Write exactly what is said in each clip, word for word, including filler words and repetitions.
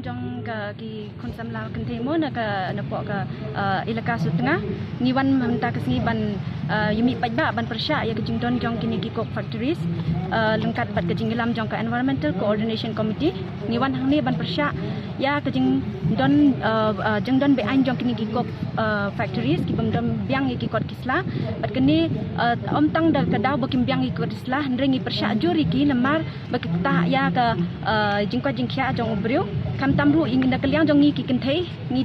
Jong ka ki khun samla kynthei mo na ka napoh ka, uh, Elaka Sutnga, ngi wan mynta ka sngi ban, uh, ïa mih paidbah ban pyrshah ïa ka jingdon jong kine ki coke factories, uh, ryngkat bad ka jingïalam jong ka Environmental Coordination Committee. Ngi wan hangne ban pyrshah ïa ka jingdon, uh, uh, jingdon beaiñ jong kine ki coke, uh, factories ki bym don biang ïa ki kot ki sla. Bad kane, uh, ym tang da ka daw ba kim biang ïa ki kot ki sla, hynrei ngi pyrshah jur ïa ki namar ba ki ktah ïa ka, uh, jingkoit jingkhiah jong u briew. Khamtam ruh ïa ngi na ka liang jong ngi ki kynthei, ngi,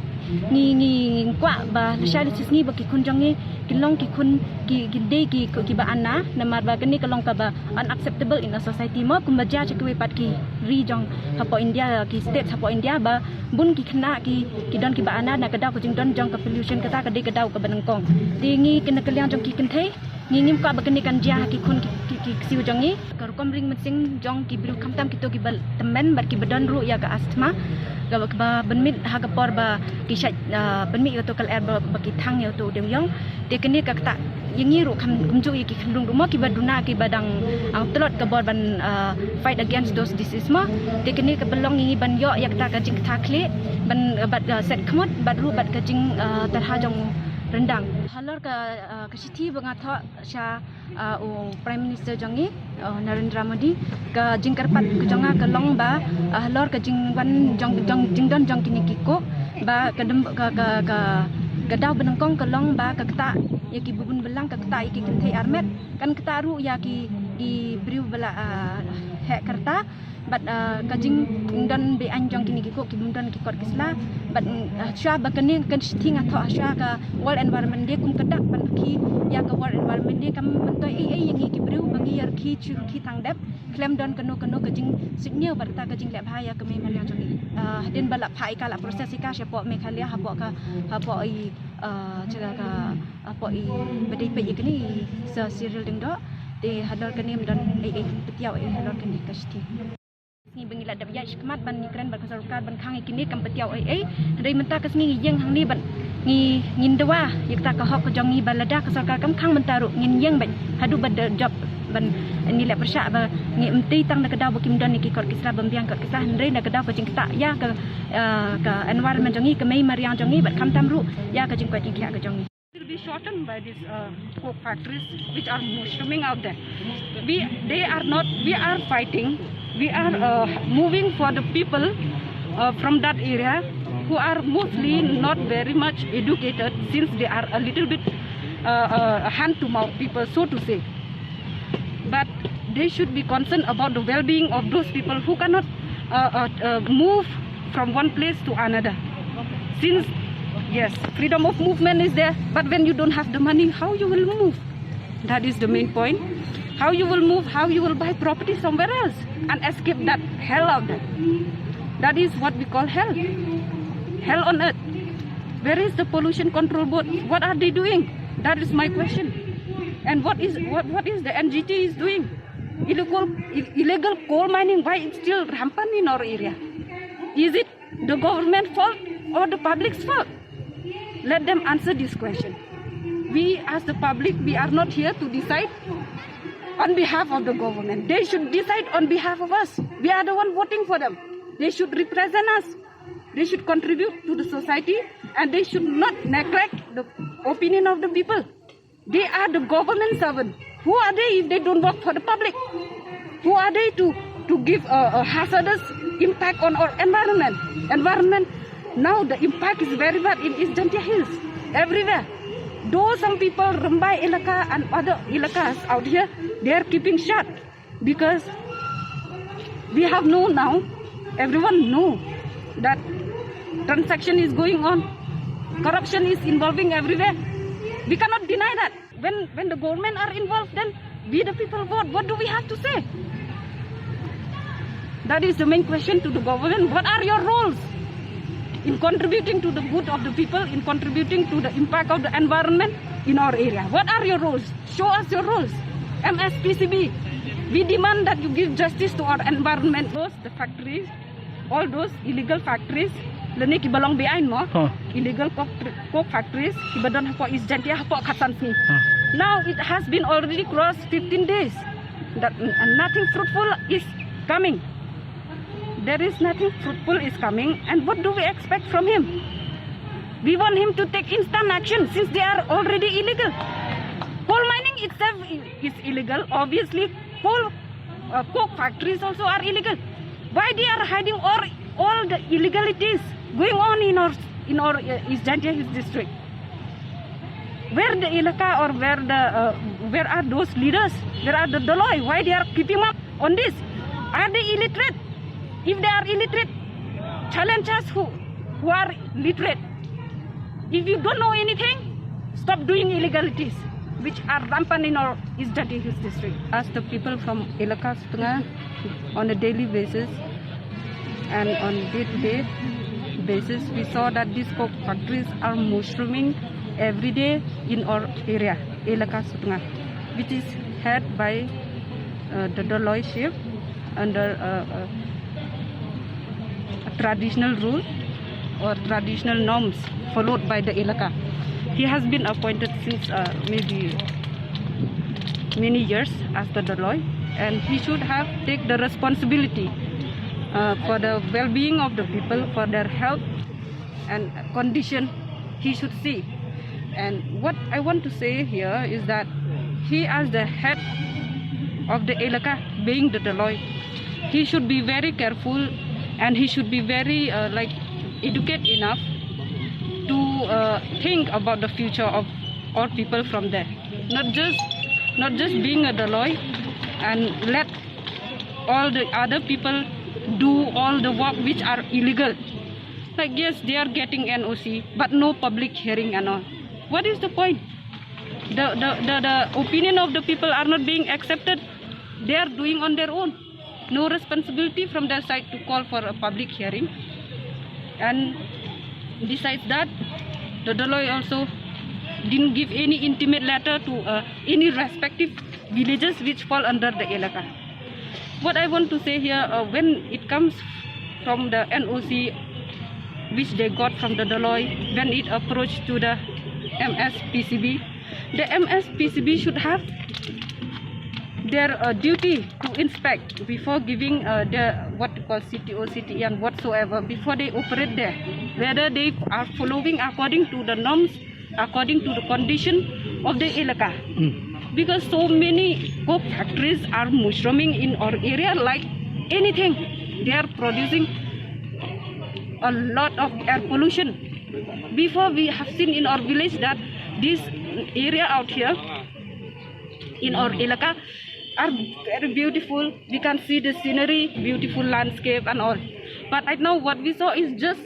ngi, ngi kwah ba lashai lashisngi ba ki khun jong ngi kin long ki khun ki, ki dei ki, ki ba ana, namar ba kane ka long kaba unacceptable in a society mo, kumba jia sha kiwei pat ki ri jong hapoh India, ki states hapoh India, ba bun ki khynnah ki, ki don ki ba ana na ka daw ka jingdon jong ka pollution, kata ka dei ka daw kaba nyngkong. Te ngi na ka liang jong ki kynthei, ngi ngim kwah ba kane kan jia ha ki khun ki, ki, ki ksiew jong ngi. Ka rukom ring mynsiem jong ki briew, khamtam kito ki ba tymmen bad ki ba don ruh ïa ka asthma, ka ba, ka ba pynmih ha ka por ba ki shait, ah, pynmih ïa uto u kal-er ba, ba ki thang ïa uto u dewïong. Te kane ka ktah ïa ngi ruh, kham, kumjuh ïa ki khunlung ruh mo ki ba duna, ki ba dang, ah, tlot ka bor ban, ah, fight against those disease mo. Te kane kaba long ïa ngi ban ïoh ïa kata ka jingktah khlieh ban, ah, bad, ah, set khmut bad ruh bad ka jing, ah, tyrha jong ryndang. Halor ka, ah, ka shithi ba nga thoh sha, ah, u Prime Minister jong ngi, ah, Narendra Modi, ka jingkyrpad ka jong nga ka long ba, ah, halor ka jingwan jong, jong, jingdon jong kine ki coke, ba ka dem, ka, ka, ka, ka daw ba nyngkong ka long ba ka ktah ïa ki bun bun balang, ka ktah ïa ki kynthei armet, kan ktah ruh ïa ki, ki briew ba la, ah, heh ka rta. Bad, ah, ka jingdon beaiñ jong kine ki coke ki bym don ki kot ki sla. Bad, mm, ah, shuwa ba kane ka shithi nga thoh shuwa ka World Environment Day, kum ka dak ban rkhie ïa ka World Environment Day, kam myntoi ei ei ïa ngi ki briew ba ngi ïa rkhie shu rkhie tang dep khlem don kano kano ka jingsuidñiew bad kata ka jingleh bha ïa ka mei mariang jong ngi. Ah, hadien ba la phah ïa ka, la process ïa ka shapoh Meghalaya, hapoh ka, hapoh i, ah, jaka ka, hapoh i ba dei peit ïa kane i Sir Cyril Lyngdoh. Te halor kane ym don ei ei, patiaw ei ei halor kane ka shithi. Ngi ba ngi la dep ïaid shakhmat ban ngi kren bad ka sorkar ban khang ïa kine, kam patiaw ei ei. Hynrei mynta ka sngi ngi ïeng hangne ban ngi, ngin dawa ïa kata ka hok ka jong ngi ba lada ka sorkar kam khang mynta ruh ngin ïeng bad haduh ba da jop ban ngi leh pyrshah ba ngi ym tei tang da ka daw ba kim don ïa ki kot ki sla, bym biang kot ki sla, hynrei da ka daw ka jingktah ïa ka, ah, ka environment jong ngi, ka mei mariang jong ngi bad khamtam ruh ïa ka jingkoit jingkhiah ka jong ngi. Will be shortened by these, uh, coke factories which are mo-, swarming out there. We, they are not, we are fighting, we are, uh, moving for the people, uh, from that area who are mostly not very much educated, since they are a little bit, uh, uh, hand to mouth people, so to say. But they should be concerned about the well-being of those people who cannot, uh, uh, uh, move from one place to another. Since, yes, freedom of movement is there, but when you don't have the money, how you will move? That is the main point. How you will move, how you will buy property somewhere else and escape that hell out there? That is what we call hell. Hell on earth. Where is the Pollution Control Board? What are they doing? That is my question. And what is, what, what is the N G T is doing? Illegal, i-, illegal coal mining, why it's still rampant in our area? Is it the government fault or the public's fault? Let them answer this question. We as the public, we are not here to decide on behalf of the government. They should decide on behalf of us. We are the one voting for them. They should represent us. They should contribute to the society and they should not neglect the opinion of the people. They are the government servant. Who are they if they don't work for the public? Who are they to, to give a, a hazardous impact on our environment? Environment, now the impact is very bad in East Jaintia Hills, everywhere. Though some people, Rymbai Elaka and other elakas out here, they are keeping shut because we have known now, everyone know that transaction is going on, corruption is involving everywhere. We cannot deny that. When, when the government are involved, then we the people vote. What do we have to say? That is the main question to the government. What are your roles in contributing to the good of the people, in contributing to the impact of the environment in our area? What are your roles? Show us your roles. M S P C B, we demand that you give justice to our environment. Those, the factories, all those illegal factories, lane ki ba long beaiñ mo, Huh. illegal coke, coke factories, ki ba don hapoh East Jaintia, hapoh Khatsan Sngi. Huh. Now it has been already crossed fifteen days. That, and nothing fruitful is coming. There is nothing fruitful is coming, and what do we expect from him? We want him to take instant action since they are already illegal. Coal mining itself i- is illegal. Obviously, coal uh, coke factories also are illegal. Why they are hiding all all the illegalities going on in our in our uh, East Jaintia Hills district? Where the Elaka or where the uh, where are those leaders? Where are the Doloi? Why they are keeping up on this? Are they illiterate? If they are illiterate, challenge us who who are literate. If you don't know anything, stop doing illegalities which are rampant in our East Jaintia Hills district. As the people from Elaka Sutnga, on a daily basis and on day-to-day basis, we saw that these coke factories are mushrooming every day in our area, Elaka Sutnga, which is head by uh, the Doloi chief under uh, uh, a traditional rule or traditional norms followed by the Elaka. He has been appointed since uh, maybe many years as the Doloi, and he should have take the responsibility uh, for the well-being of the people, for their health and condition. He should see. And what I want to say here is that he, as the head of the Elaka, being the Doloi, he should be very careful, and he should be very uh, like educate enough to uh, think about the future of all people from there. Not just not just being a Doloi and let all the other people do all the work which are illegal. Like, yes, they are getting N O C, but no public hearing and all. What is the point? The, the, the, the opinion of the people are not being accepted. They are doing on their own. No responsibility from their side to call for a public hearing. And besides that, the Doloi also didn't give any intimate letter to uh, any respective villages which fall under the Elaka. What I want to say here, uh, when it comes from the N O C which they got from the Doloi, when it approached to the M S P C B, the M S P C B should have their uh, duty to inspect before giving uh, the what you call C T O, C T E and whatsoever, before they operate there, whether they are following according to the norms, according to the condition of the elaka. Because so many coke factories are mushrooming in our area like anything. They are producing a lot of air pollution. Before, we have seen in our village that this area out here in our elaka are very beautiful. We can see the scenery, beautiful landscape and all. But right now, what we saw is just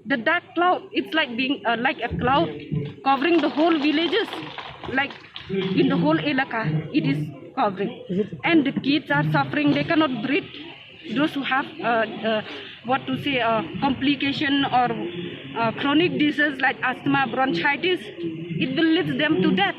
the dark cloud. It's like being uh, like a cloud covering the whole villages, like in the whole elaka it is covering. And the kids are suffering, they cannot breathe. Those who have uh, uh, what to say, uh, complication or uh, chronic disease like asthma, bronchitis, it will lead them to death.